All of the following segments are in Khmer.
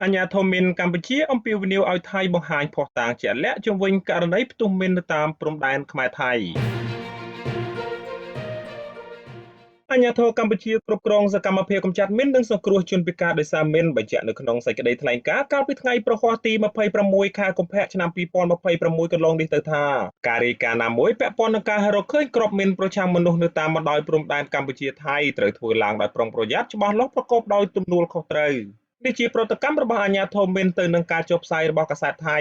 អាជ្ញាធរមីនកម្ពុជាអំពាវនាវឲ្យថៃបង្ហាញភស្តុតាងជាក់លាក់ជុំវិញករណីផ្ទុះមីននៅតាមព្រំដែនខ្មែរថៃ។ អាជ្ញាធរកម្ពុជាគ្រប់គ្រងសកម្មភាពកម្ចាត់មីននិងសង្គ្រោះជនពិការដោយសារមីនបញ្ជាក់នៅក្នុងសេចក្តីថ្លែងការណ៍កាលពីថ្ងៃព្រហស្បតិ៍ទី26ខែកុម្ភៈឆ្នាំ2026កន្លងនេះទៅថាការរាយការណ៍ណាមួយពាក់ព័ន្ធនឹងការរកឃើញគ្រាប់មីនប្រឆាំងមនុស្សនៅតាមបណ្ដោយព្រំដែនកម្ពុជាថៃត្រូវធ្វើឡើងដោយប្រុងប្រយ័ត្នច្បាស់លាស់ប្រកបដោយទំនួលខុសត្រូវនេះជាប្រតិកម្មរបស់អាជ្ញាធរមីនទៅនឹងការចុះផ្សាយរបស់កាសែតថៃ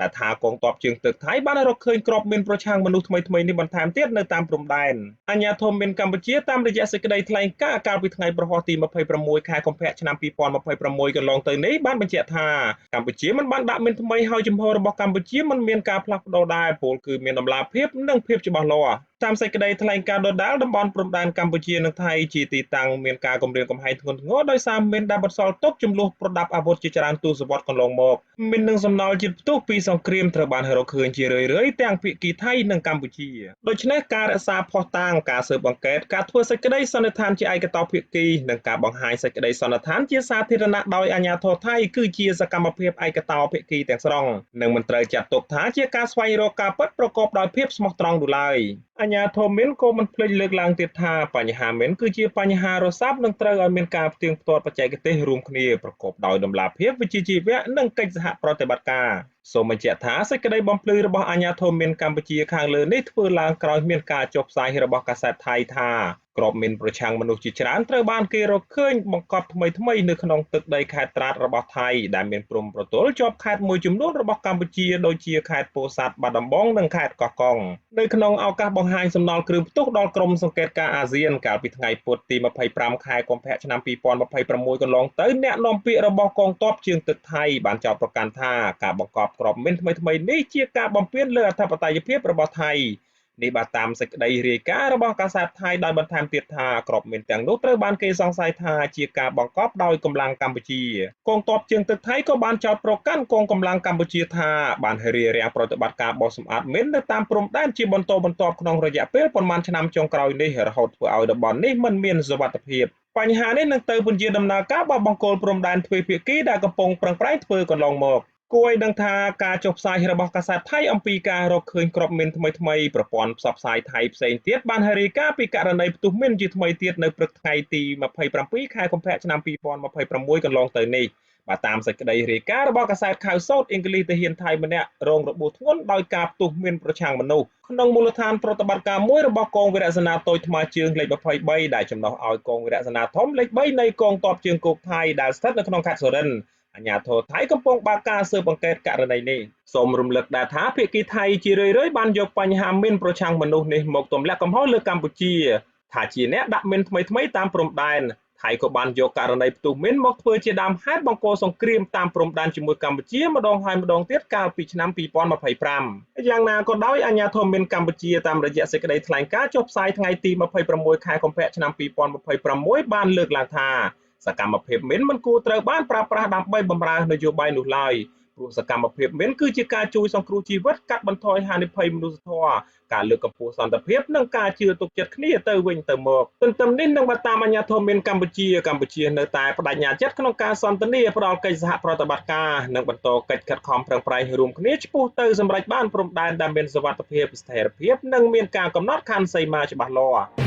ដែលថាកងទ័ពជើងទឹកថៃបានរកឃើញគ្រាប់មីនប្រឆាំងមនុស្សថ្មីៗនេះបន្ថែមទៀតនៅតាមព្រំដែនអាជ្ញាធរមីនកម្ពុជាតាមរយៈសេចក្តីថ្លែងការណ៍កាលពីថ្ងៃព្រហស្បតិ៍ទី26ខែកុម្ភៈឆ្នាំ2026កន្លងទៅនេះបានបញ្ជាក់ថាកម្ពុជាមិនបានដាក់មីនថ្មីហើយជំហររបស់កម្ពុជាមិនមានការផ្លាស់ប្ដូរដែរពោលគឺមានតម្លាភាពនិងភាពច្បាស់លាស់តាមសេចក្តីថ្លែងការណ៍ដដែលតំបន់ព្រំដែនកម្ពុជានិងថៃជាទីតាំងមានការគំរាមកំហែងធ្ងន់ធ្ងរដោយសារមីនដែលបន្សល់ទុកចំនួនប្រដាប់អាវុធជាច្រើនទសវត្សរ៍កន្លងមកមីននិងសំណល់ជាតិផ្ទុះពីសង្គ្រាមត្រូវបានរកឃើញជារឿយៗទាំងភាគីថៃនិងកម្ពុជាដូច្នេះការរក្សាភស្តុតាងការស៊ើបអង្កេតការធ្វើសេចក្តីសន្និដ្ឋានជាឯកតោភាគីនិងការបង្ហាញសេចក្តីសន្និដ្ឋានជាសាធារណៈដោយអាជ្ញាធរថៃគឺជាសកម្មភាពឯកតោភាគីទាំងស្រុងនិងមិនត្រូវចាត់ទុកថាជាការស្វែងរកការពិតប្រកបដោយភាពស្មោះត្រង់នោះឡើយអាជ្ញាធរមីនក៏មិនភ្លេចលើកឡើងទៀតថាបញ្ហាមីនគឺជាបញ្ហារសើបនិងត្រូវឲ្យមានការផ្ទៀងផ្ទាត់បច្ចេកទេសរួមគ្នាប្រកបដោយតម្លាភាពវិជ្ជាជីវៈនិងកិច្ចសហប្រតិបត្តិការសូមបញ្ជាក់ថាសេចក្តីបំភ្លឺរបស់អាជ្ញាធរមីនកម្ពុជាខាងលើនេះធ្វើឡើងក្រោយមានការចុះផ្សាយរបស់កាសែតថៃថាគ្រាប់មីនប្រឆាំងមនុស្សជាច្រើនត្រូវបានគេរកឃើញបង្កប់ថ្មីៗនៅក្នុងទឹកដីខេត្តត្រាតរបស់ថៃដែលមានព្រំប្រទល់ជាប់ខេត្តមួយចំនួនរបស់កម្ពុជាដូចជាខេត្តពោធិ៍សាត់បាត់ដំបងនិងខេត្តកោះកុងនៅក្នុងឱកាសបង្ហាញសំណល់គ្រឿងផ្ទុះដល់ក្រុមសង្កេតការណ៍អាស៊ានកាលពីថ្ងៃពុធទី25ខែកុម្ភៈឆ្នាំ2026កន្លងទៅអ្នកនាំពាក្យរបស់កងទ័ពជើងទឹកថៃបានចោទប្រកាន់ថាការបង្កប់គ្រាប់មីនថ្មីៗនេះជាការបំពានលើអធិបតេយ្យភាពរបស់ថៃនេះបាទតាមសេចក្តីរាយការណ៍របស់កាសែតថៃដោយបន្ថែមទៀតថាគ្រាប់មីនទាំងនោះត្រូវបានគេសង្ស័យថាជាការបង្កប់ដោយកម្លាំងកម្ពុជាកងទ័ពជើងទឹកថៃក៏បានចោទប្រកាន់កងកម្លាំងកម្ពុជាថាបានរារាំងប្រតិបត្តិការបោសសម្អាតមីននៅតាមព្រំដែនជាបន្តបន្ទាប់ក្នុងរយៈពេលប៉ុន្មានឆ្នាំចុងក្រោយនេះរហូតធ្វើឲ្យតំបន់នេះមិនមានសុវត្ថិភាពបញ្ហានេះនឹងទៅពន្យាដំណើរការបោះបង្គោលព្រំដែនទ្វេភាគីដែលកំពុងប្រឹងប្រែងធ្វើកន្លងមកគួរឲ្យដឹងថាការចុះផ្សាយរបស់កាសែតថៃអំពីការរកឃើញគ្រាប់មីនថ្មីៗប្រព័ន្ធផ្សព្វផ្សាយថៃផ្សេងទៀតបានរាយការណ៍ពីករណីផ្ទុះមីនជាថ្មីទៀតនៅព្រឹកថ្ងៃទី27ខែកុម្ភៈឆ្នាំ2026កន្លងទៅនេះបាទតាមសេចក្តីរាយការណ៍របស់កាសែតខៅសោតអង់គ្លេសទាហានថៃម្នាក់រងរបួសធ្ងន់ដោយការផ្ទុះមីនប្រឆាំងមនុស្សក្នុងមូលដ្ឋានប្រតិបត្តិការមួយរបស់កងវីរសេនាតូចថ្មើរជើងលេខ23ដែលចំណុះឲ្យកងវីរសេនាធំលេខ3នៃកងទ័ពជើងគោកថៃដែលស្ថិតនៅក្នុងខេត្តសុរិនអាជ្ញាធរថៃកំពុងបើកការស៊ើបអង្កេតករណីនេះសូមរំលឹកដែរថាភាគីថៃជារឿយៗបានយកបញ្ហាមីនប្រឆាំងមនុស្សនេះមកទម្លាក់កំហុសលើកម្ពុជាថាជាអ្នកដាក់មីនថ្មីៗតាមព្រំដែនថៃក៏បានយកករណីផ្ទុះមីនមកធ្វើជាដើមហេតុបង្កសង្គ្រាមតាមព្រំដែនជាមួយកម្ពុជាម្ដងហើយម្ដងទៀតកាលពីឆ្នាំ2025យ៉ាងណាក៏ដោយអាជ្ញាធរមីនកម្ពុជាតាមរយៈសេចក្តីថ្លែងការណ៍ចុះផ្សាយថ្ងៃទី26ខែកុម្ភៈឆ្នាំ2026បានលើកឡើងថាសកម្មភាពមីនមិនគួរត្រូវបានប្រើប្រាស់ដើម្បីបម្រើនយោបាយនោះឡើយព្រោះសកម្មភាពមីនគឺជាការជួយសង្គ្រោះជីវិតកាត់បន្ថយហានិភ័យមនុស្សធម៌ការលើកកម្ពស់សន្តិភាពនិងការជឿទុកចិត្តគ្នាទៅវិញទៅមកទន្ទឹមនេះនឹងបើតាមអាជ្ញាធរមីនកម្ពុជានៅតែបដិញ្ញាចិត្តក្នុងការសន្ទនាផ្ដល់កិច្ចសហប្រតិបត្តិការនិងបន្តកិច្ចខិតខំប្រឹងប្រែងរួមគ្នាឆ្ពោះទៅសម្រេចបានព្រំដែនដែលមានសុវត្ថិភាពស្ថិរភាពនិងមានការកំណត់ខណ្ឌសីមាច្បាស់លាស់។